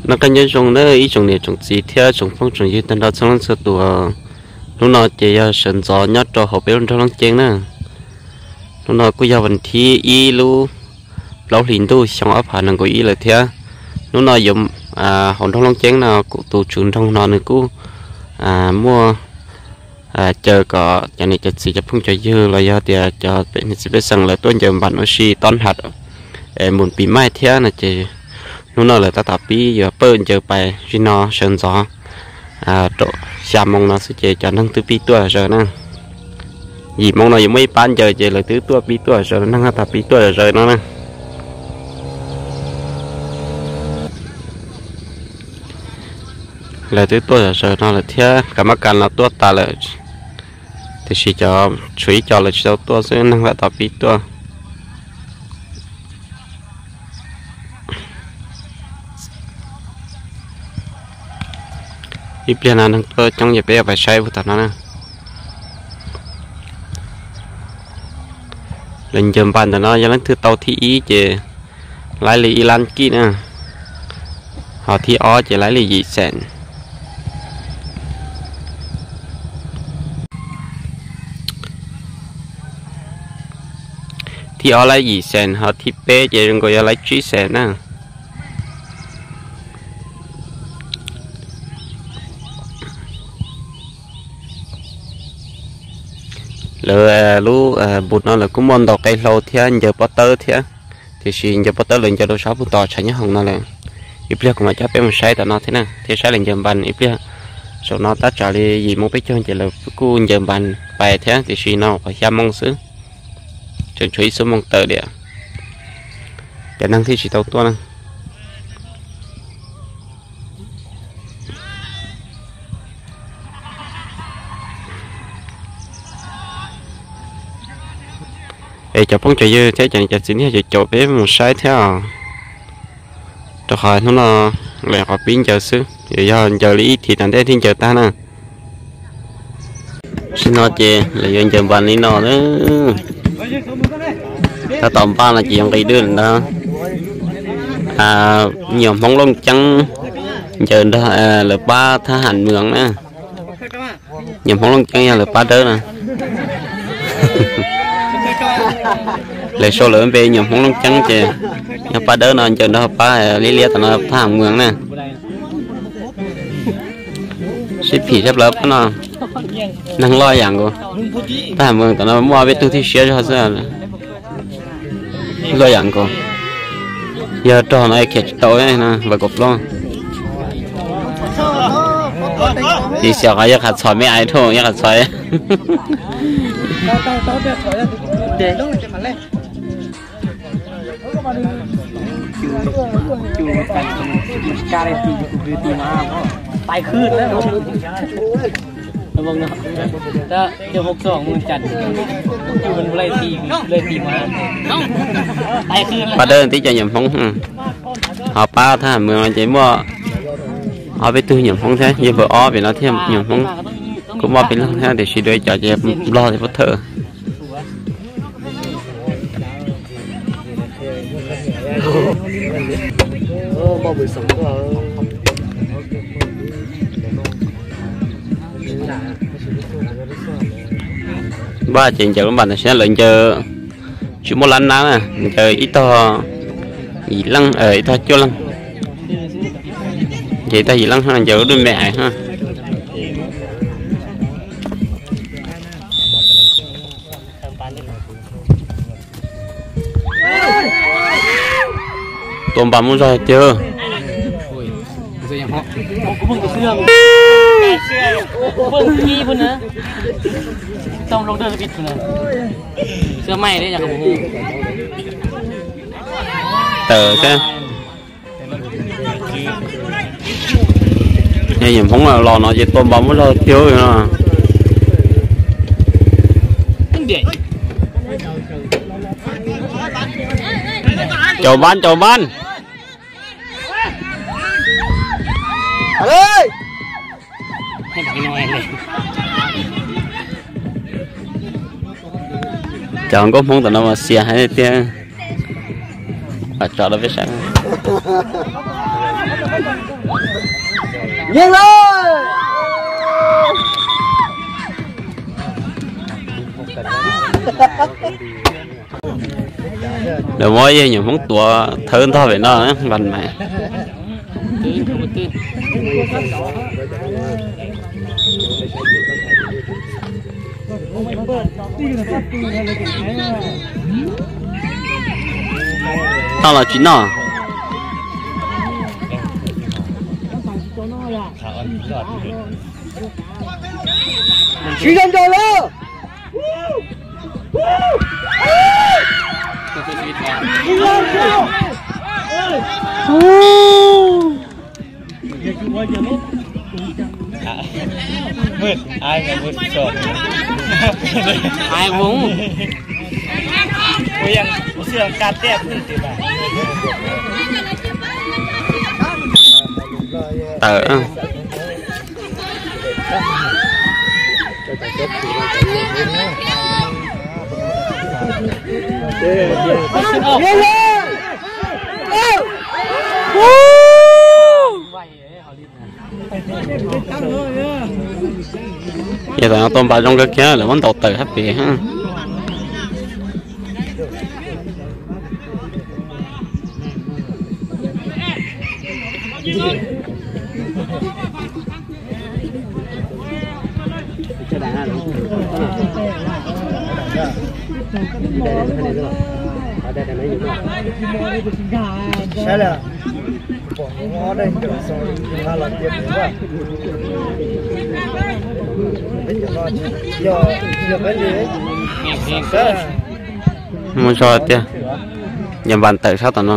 Noj qab nyob zoo na ib tsoom niam tsoom txiv thiab tsoom phooj tsoom ywg tag nrho txhua leej txhua tus. Hnub no ces yog sawv ntxov nyob rau hauv peb lub nroog Looj Ceeb na. Hnub no kuj yog vas thib ib lub plaub hlis ntuj xyoo ob phav nees nkaum ib lawm thiab. Hnub no yuav hauv nroog Looj Ceeb no kuv tus tswv nroog no nws kuj muaj caw kom cov niam cov txiv cov phooj cov ywg los yog tias cov pej niam txiv pej xeem lawv tuaj ncaws npas ua si tob hnav mus pis maij thiab no ces hnub no lawv tab tom pib yuav pawj ncaws pais zim no sawv ntxov rau xya moo no xwb ces cov neeg twb pib tuaj zaws na. Yim moo no yuav muaj ib pab ncaws ces lawv twb tuaj pib tuaj zaws, neeg tab tom pib tuaj zaws no na. Lawv twb tuaj zaws no lawm thiab, kav mab kas los tuaj tas lawm, tiam sis cov tshuav ib co lawv tsis tau tuaj xwb, neeg tab tom pib tuaj. Ib pliag no neeg tuaj coob ces peb yuav pais saib puag tom no na. Lawv ncaws npas ntawm no yog leej twg tau thib ib ces laib li ib lab kij na, ho thib ob ces laib li yim xees. Thib ob laib yim xees, ho thib peb ces zoo nkaus yog laib tsib xees na. Lawv lub npus no lawv kuj muaj ntaus qe hlau thiab ncaws pob tawb thiab, tiam sis ncaws pob tawb lawv ncaws rau sab puag tom tshav nyob hoom no lawm. Ib pliag kuv mam coj peb mus saib tom no thiab na, thiab saib lawv ncaws npas ib pliag. Saum no tab tsam li yim moo peb caug ces lawv kuj ncaws npas pais thiab, tiam sis no qhov xya moo xwb, tseem tshuav ib xuab moos tawm diam, cov neeg thiaj tsis tau tuaj na. Es cov phooj cov ywg thiab cov niam cov txiv nej caum caum peb mus saib thiab os, rau qhov hnub no lawv qhov pib ncaws xwb, yog ncaws li ib thim tom ntej thiaj ncaws tag na. Tam sim no ces lawv yuav ncaws npas li no, tab tom npaj no ces yuav nqis dwb lawm ntag. Nyuam Hmoob Looj Ceeb ncaws nrog lawv pab thab ham moos na. Nyuam Hmoob Looj Ceeb yog lawv pab dawb na. Lawv sau lawv npe Nyuam Hmoob Looj Ceeb ces yog pab dawb no ncaws nrog pab liab liab tom no thab ham moos na. Sib phim sab plaws pab no, neeg loj yam nkaus. Thab ham moos tom no muaj ob peb tug thiaj siab zog xwb. Loj yam nkaus, yog rog no khiav tsis tau no, vas kaum plaub. Ib xyov qhov yog qhov txhos me ais dhau yog qhov txhos. Pab dawb tib co Nyuam Hmoob, ho pab thab ham moos ces muaj ob peb tug Nyuam Hmoob thiab, yog npawg ob pem no thiab Nyuam Hmoob kuj muaj peb leeg thiab, tiam sis dua cov ces Nplog thiab Pub Thawj. Npaj ces ncaws lub npas tam sim no lawv ncaws tsis muaj lab nab na, ncaws ib tog yim leej ib tog cuaj leej, ncaws ib tog yim leej ncaws lub dub me ais. Tua npas muaj zog tiag. Tawm thiab. Yog Nyuam Hmoob los no ces tua npas muaj zog tiag no. Caum npas, caum npas. Cov nkauj Hmoob tom no mas xias heev tiag. Tso rau peb saib. Yeej lawm. Lawv muab yawg nyuam Hmoob tuav thawb ntog pem no npas mais. Noj los tsis noj? Sib zog nrog lawm. Tawm. Yog tau npaj zoo kawg kiag lawv muab ntaus tawm hab pem. Muaj zog tiag, yog npas tawm sab tom no.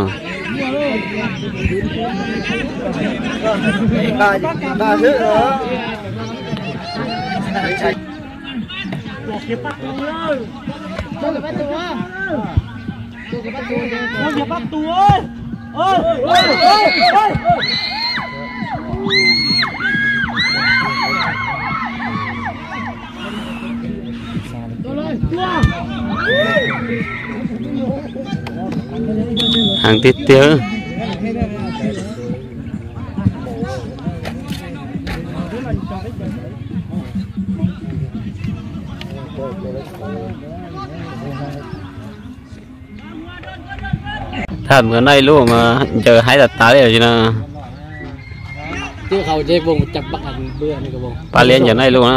Heev tiag tiag. Tham mus noj ib lub mas ncaws haib tas tas li no. Pab Liab ncaws noj ib lub na.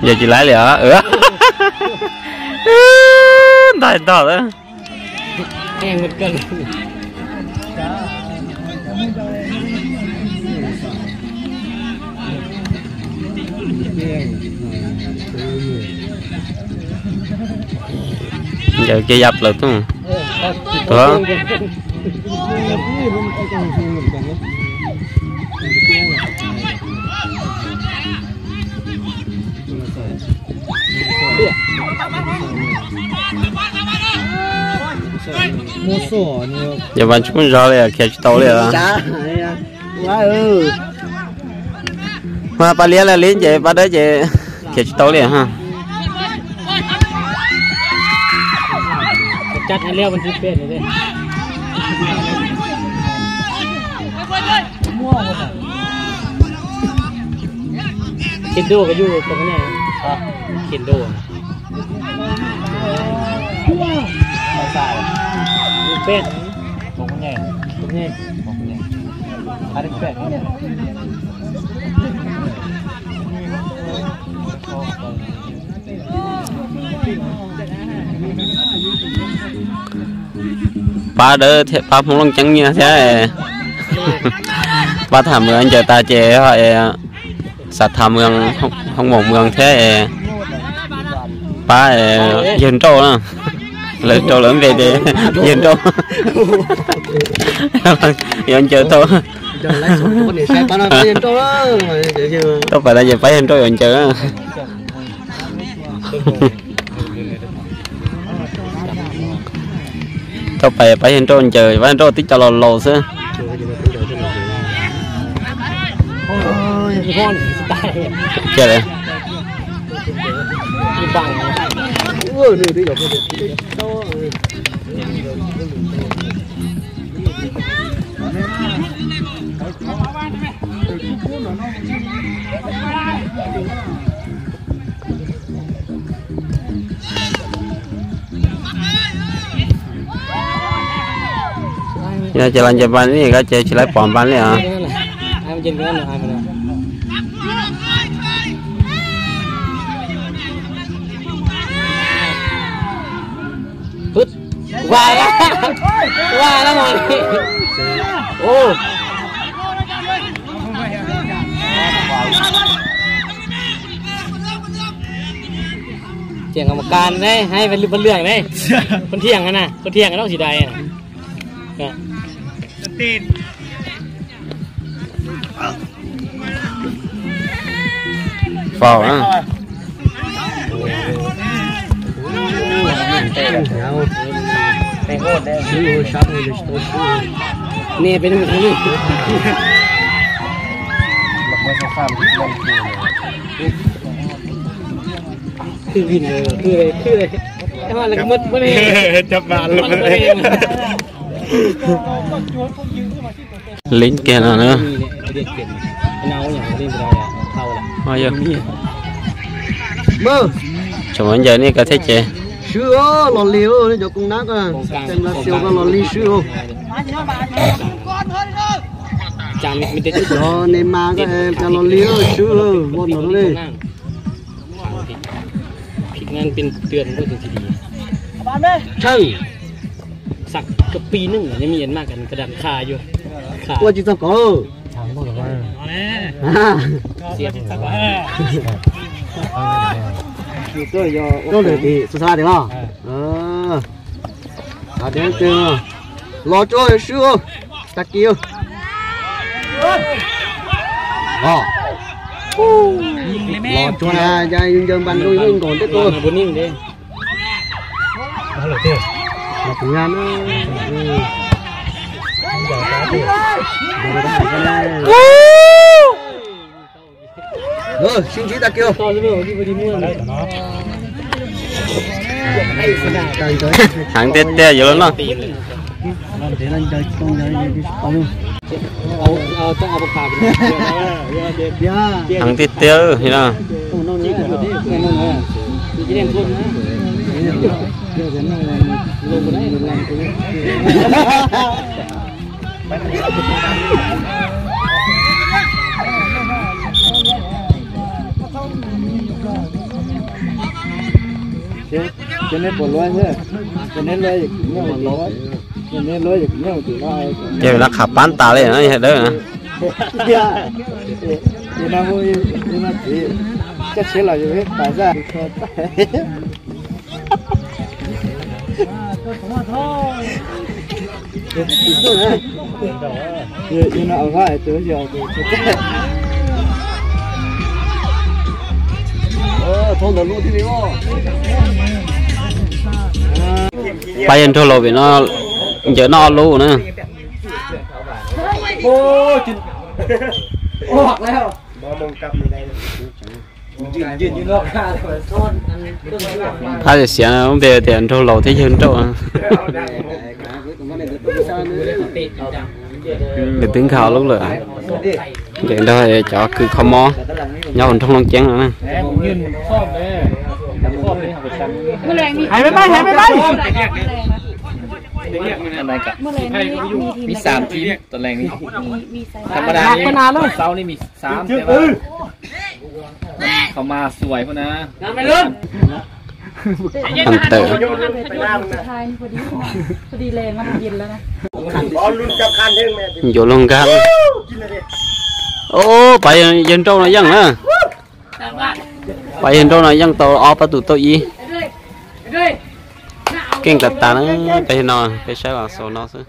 Yog tsis laib li os. Ntaig ntog lawm. Ncaws kiag ya plaws tuaj. Tuag. Yog mas tsis muaj zog li, khiav tsis tau li. Mas pab Liab li li ces pab Dawb ces khiav tsis tau li ha. Kendo ka yuj ko ne. Kendo. Peb. Pab Dawb thiab pab Hmoob Looj Ceeb nyiaj thiab. Pab tham mus ncaws tas ces xav tham mus hoob moos mus thiab. Pab yawg Nrauj na, lawv rau lawv npe ces yawg Nrauj yuav ncaws tau. Tau pais tas ces pab yawg Nrauj yuav ncaws. Tau pais pab yawg Nrauj ncaws, pab yawg Nrauj twb cov laus laus xwb. Cia lawm. Yog ces los ncaws npas li ko ces tsis laib pom npas li os. Tiang kam kas ne, hais pab lwm ne, koj thiaj na, koj thiaj na, lub si dais na. Faus na. Neb peb neb mus li. Khwb vim, khwb li, khwb li. Cov pas los. Leeb kiag no na. Tseem muab ncaws nej ko thiab ces. Swb los li, nej cov koob nab ko, tseem los xyuas ko los li swb. Cov nej mas ko, cov los li swb, ua no li. Tshawj. Ua tsis txog ko. Koj lwm tim xub xab tias los. Los tsuag swb, tag kis. Los tsuag na, ncaws npas zoo yeej nkaus tej ko. Sib ntsib tag kis. Heev tiag tiag yuav los noj. Heev tiag tiag li no. Ces nej puas luaj thiab? Ces nej luaj, ces nej luaj, ces kuv nyob tus no. Ces lawv qham pab tas li no yog dawb na. Ces no, ces no txiv, coj tsheb los yus pab zaj. Pab yawg Nraug Laus vim no ncaws noj ob lub na. Qab xiav lub npe tias Nraug Laus thiab yawg Nraug. Nws twb nkag ob lub lawm. Ncaws nrog cov kws kho mob nyob hauv nroog Looj Ceeb no na. Mis xaam team, tus leej ni. Tham ma da ni, xaub ni mis xaam team. Kho ma xuais phooj na. Tawm. Ncuav luag nkag. Pab yawg nrauj no yeej na. Pab yawg nrauj no yeej tau ob pab tus tauj ib. Keej tas tas na, peb no peb saib los xaus no xwb.